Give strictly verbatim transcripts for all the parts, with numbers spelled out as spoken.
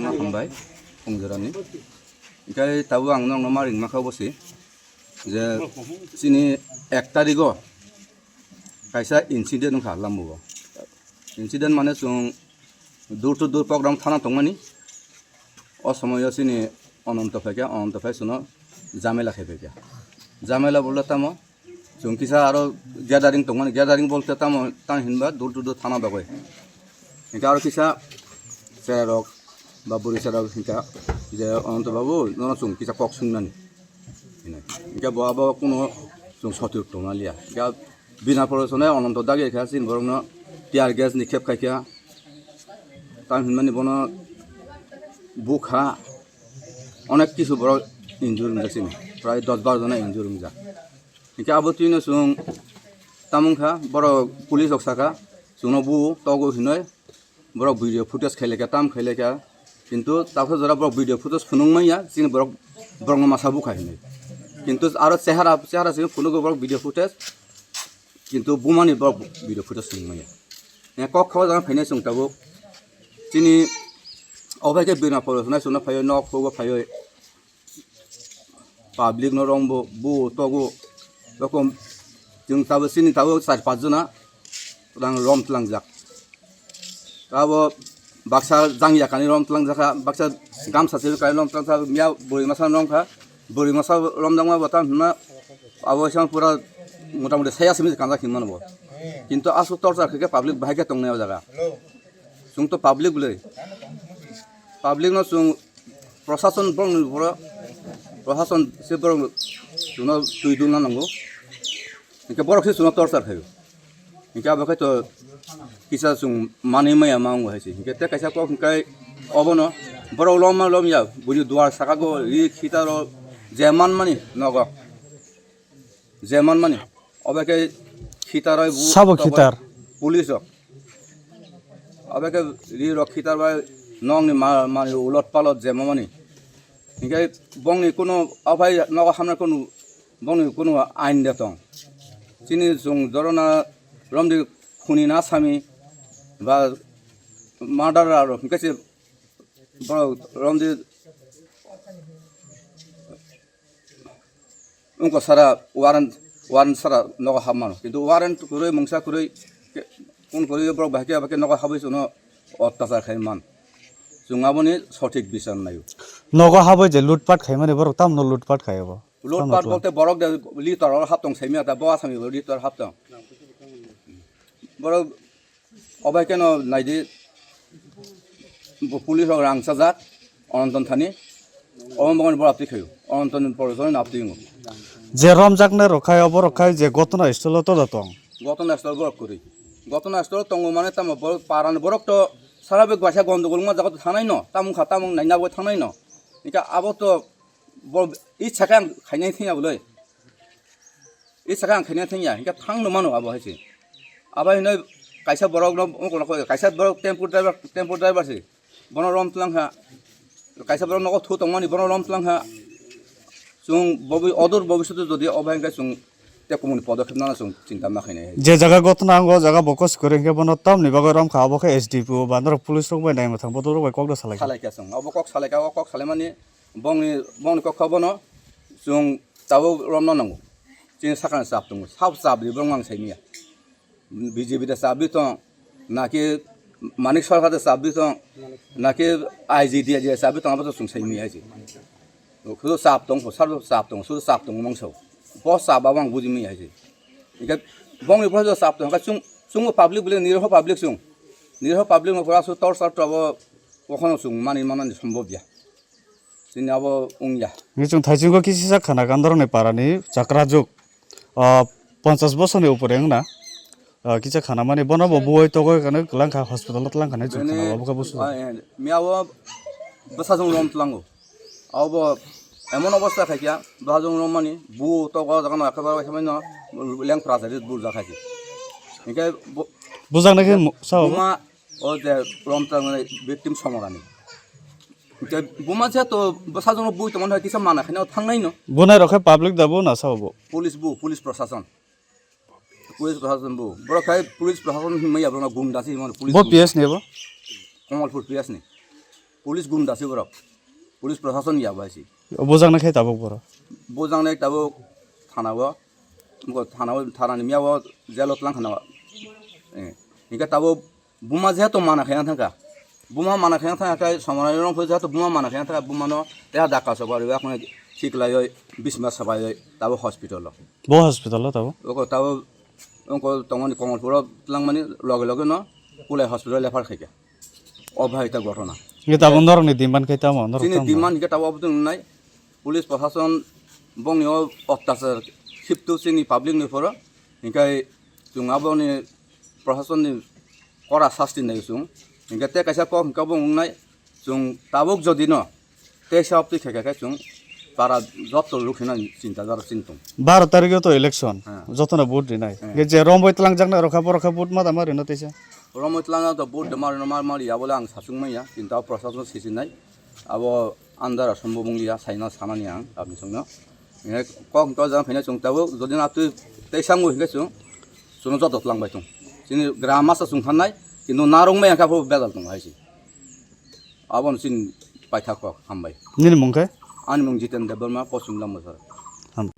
Hambai, phungjorani. Hingke tabuk ang nokno ma ringma kha bosi je chini ek tarigo kaisa incident wngkha Lambugo. Incident mane chwng door to door program thana tongmani. O somoyo chini Ononto phaikha, Ononto phai chwngno jamela khai phaikha. Jamela bolte tamo? Chwng kisa aro gathering tongmani, gathering bolte tamo tang hinba door to door thana bagwi. Hingke aro kisa cherarok ba bwrwi cherarok hingka je Ononto babu nono chwng kisa kok swngnani hinwi. Hingke bo abo kuno chwng sotik tongna liya. Hingke bina pore sonai Ononto dagi kha chini borokno tear gas ni khep khaikha. Tang hinmani bono bukha onek kisu borok injure wngjak chini. Prai dos bar jona injure wngjak. Hingke abo twino chwng tamo wngkha, borok police rok sakha, chwngno bu togo hinwi, borok video footage khailekha, tam khailekha, kintu taksa jora borok video footage phunuk manya, chini borok, borokno masa bukha hinwi. Kintu aro chehara, chehara se phunugo borok video footage, kintu bumani borok video footage phunuk manya. Kok khabo jana phainai chwng tabuk, chini obai khe bina pore sonai chwngno phaiwi, nok phugo phaiwi, public no rombo bu togo rokom chwng tabuk chini tabuk char pach jona rang rom tlangjak. Abo baksa jangya kani rom tlangjak kha, baksa gamsa chili kani rom tlangjak kha, miya bwrwi masa romkha, bwrwi masa romjakma bo tamo hwnma abo se pura motamoti saya simi kanjak hinmano bo. Kintu aswk torture khe khe public bahai khe tongnai o jaga. Chwng to public bwlwi. Public no chwng prosason borok ni boro prosason se borok chwngno twi dulna nango. Hingke borok se chwngno torture khaio. Hingke abo khe to kisa chwng manwi maya ma wngo hai se. Hingke tei kaisa kok hingke obono borok lom ma lom ya buini duar saka go ri khita ro je man mani nogo. Je manmani, obo khe khitar oi bu Sabo tobo khitar? Police rok. Obo khe ri rok khitar bai nokni ma-, mani ulot palot je mamani. Hinkhe bongni kuno ophai nogo hamna kuno, bongni kuno ain de tong. Chini chwng jorona romdi khuni na sami ba murderer rok hinkhe se borok romdi Wngkha sara warrant, warrant sara nogo hapmano. Kintu warrant kwrwi, mungsa kwrwi, ke-, kun kwrwi borok bahai khe, bahai khe nogo habwi chwngno ottachar khai man. Chwng aboni sothik bichar naio. Nogo habwi je lutpat khaimani borok tamno lutpat khai abo? Tamno Lutpat tong. Bolte borok de litor oro hap tong saimya ta, bo asami bo litor hap tong. Borok Obo hai kheno naidi, bo police rok rang chajak, Ononton thani, omo bongni borok twi khaio, Ononton ni borok joni nap twi wngo. Je romjaknai rok khai, obo rok khai je gotona stolo toda tong. Gotona stolo borok kwrwi, gotona stolo tongo mane tamo borok parani borok to sara bek baisa gondogol wngma jaga to thangnai no, tamo wngkha tamo naina bo thangnai no, hingkhe abo to bo ichha khe ang khainai thangya boloi. I saka ang khaina thangya, hinkhe thangno mano abo hai se. Abo hino kaisa borok no, kaisa borok tempo driver, tempo driver se. Bono rom tlang ha. Kaisa borok nogo thu tongmani bono rom tlang ha. Chwng bobi-, odor bobishoto jodi obo hai khe chwng tei kumuni podokhep nana chwng chinta ma khainai. Je jaga gotna ang o jaga bo kos kwrwi hinkhe bono tamni bagwi rom kha, abo khe S D P O ba norok police rok bai naima thang bodol rok bai kok da salai kha. Salai kha chwng. Abo kok salai kha, o kok salaimani bongni, bongni kok kha bono chwng tabuk romna nango. Chini sakani chap tongo. Sabo chap ribong ang saimanya. B J P da chap ri tong, naki Manik Sarkar da chap ri tong, naki I G D I da chap ri tong, abo to chwng saimanya hai se. Sudo chap tong, sabo chap tong, sudo chap tong mangso. Bo chap abo ang buji manya hai se. Ika bongni bo chap tong, ka chwng, chwngbo public bole nirho public chwng. Nirho public no pura su tor sar tobo, okhano chwng mani manani sombhob ya. Chini abo wngya. Ni chwng thaichungo kisisa khana Kandarokni parani chakra juk, ah, ponchash bosorni upore wngna, ah, kisa khana mani bono bo buwai togoi kano kwlangkha hospital o twlangkha nai chwng khana abo khe busu. Ah, eh, miya o bwsajwng rom twlango. Abo emon obostha khaikya bwsajwng rom mani bu togo jaga no ekhebare khe mano leng prajari burja khaikhe. Hinkhe bo-, Bujak nai khe buma o je rom twlangnai victim somorani. Hingke buma je to bwsajwkno bui tongmani hai kisa mana khaina thangnai no. Bunai rok khe public da bo na sabo bo? Police bu, police prosason. Police prosason bu. Borok khai police prosason hinmaya borok gunda se hinmano police Bo gunda. P S ni bo? Kamalpur P S ni. Police gunda se borok. Police prosason ya bai si. Bujaknai khe tabuk borok. Bujaknai tabuk thana o. Bo thana o, thana ni miya o jail o tlang khana o. Eh, hingke tabuk buma jehetu mana khe thangka. Buma mana khe thangka khe somorai rong phai jehetu buma mana khe thangka buma no ya dakka soba ri ya khone thik lai oi bisma sabai oi tabuk hospital o. Bo hospital o tabuk? Oko tabuk oko tongmani Komolpur o tlang mani loge loge no Kulai hospital o refer khaikha. O bhai ta ghotona. Ye tabuk norok ni demand khe tamo norok Chini tamo? Demand hingke tabuk obo tong nai. Police prosason bongni o ottachar khiptu chini public ni phoro. Hingke chwng aboni prosason ni kora sasti nai chwng. Hingke te kaisa kok hingke bo wngnai chwng tabuk jodi no tei sabab twi khe khe chwng para jotto luk hina chinta jaro chini tong. Baro tarikh o to election. Ha. Jotono vote rinai. Ha. Ge je romoi tlangjak na rokha borokha vote ma da ma rino teisa. Romoi tlang to vote de mar mar mar ya bole ang sachung maya. Chinta prosason sisi nai. Abo andara sombo bung ya saina sana ni ang abni songno. Nge kok to jang phina chwng tabuk jodi na twi tei sangu hinga chwng. Chwng jotto tlang bai tong. Chini gram masa chwng thanai. Kintu narong maya kha pho bedal tong hai si. Abon sin paithak kok hambai. Nini mung khe? Ani mung Jiten Debbarma, Poschim Lambasara. Ham.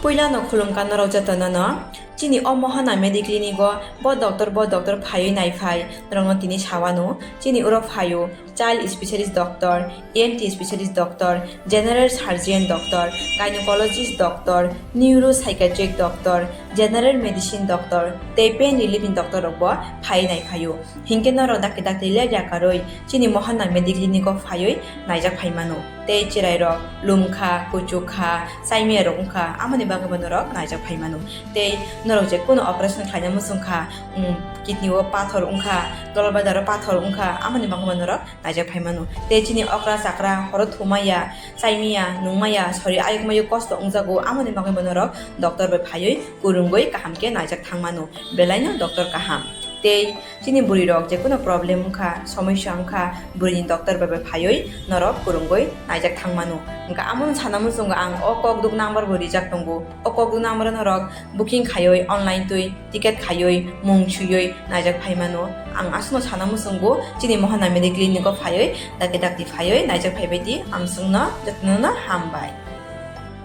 Puilano khulumkha norok jotono no. Chini o Mohana Mediclinic o bo doctor, bo doctor phaiwi naiphai. Norokno tini sawano. Chini uro phaio child specialist doctor, E N T specialist doctor, general surgeon doctor, gynecologist doctor, neuropsychiatric doctor, general medicine doctor, tei pain relief ni doctor rok bo phaiwi naiphaio. Hinkhe norok dakti dakti ler yakarwi chini Mohana Mediclinic o phaiwi naijak phaimano. Tei chwrairok lumkha, kuchukha, chaimiyarok wngkha, amoni bagwibo norok naijak phaimano. Tei norok je kunu operation khlaina muchungkha, um, kidney o pathor wngkha, dolbadaro pathor wngkha, amoni bagwibo norok naijak phaimano. Tei chini okra chakra horo thumaya, chaimaya, nungmaya, sori ayukmayo kosto wngjago, amoni bagwibo norok doctor bai phaiwi kwrwngwi kaham khe naijak thangmano. Belaino doctor kaham. Tei chini bwrwi rok je kono problem wngkha, somosya wngkha, bwrwini doctor bai bai phaiwi norok kwrwngwi naijak thangmano. Wngkha amo sana muchungo ang o kokduk number bo rijak tongo. O kokduk number o norok booking khaiwi online twi ticket khaiwi mung swiwi naijak phaimano. Ang aswkno sana muchungo chini Mohana Mediclinic o phaiwi dakti dakti phaiwi naijak phaibaidi ang chwngno jotono hambai.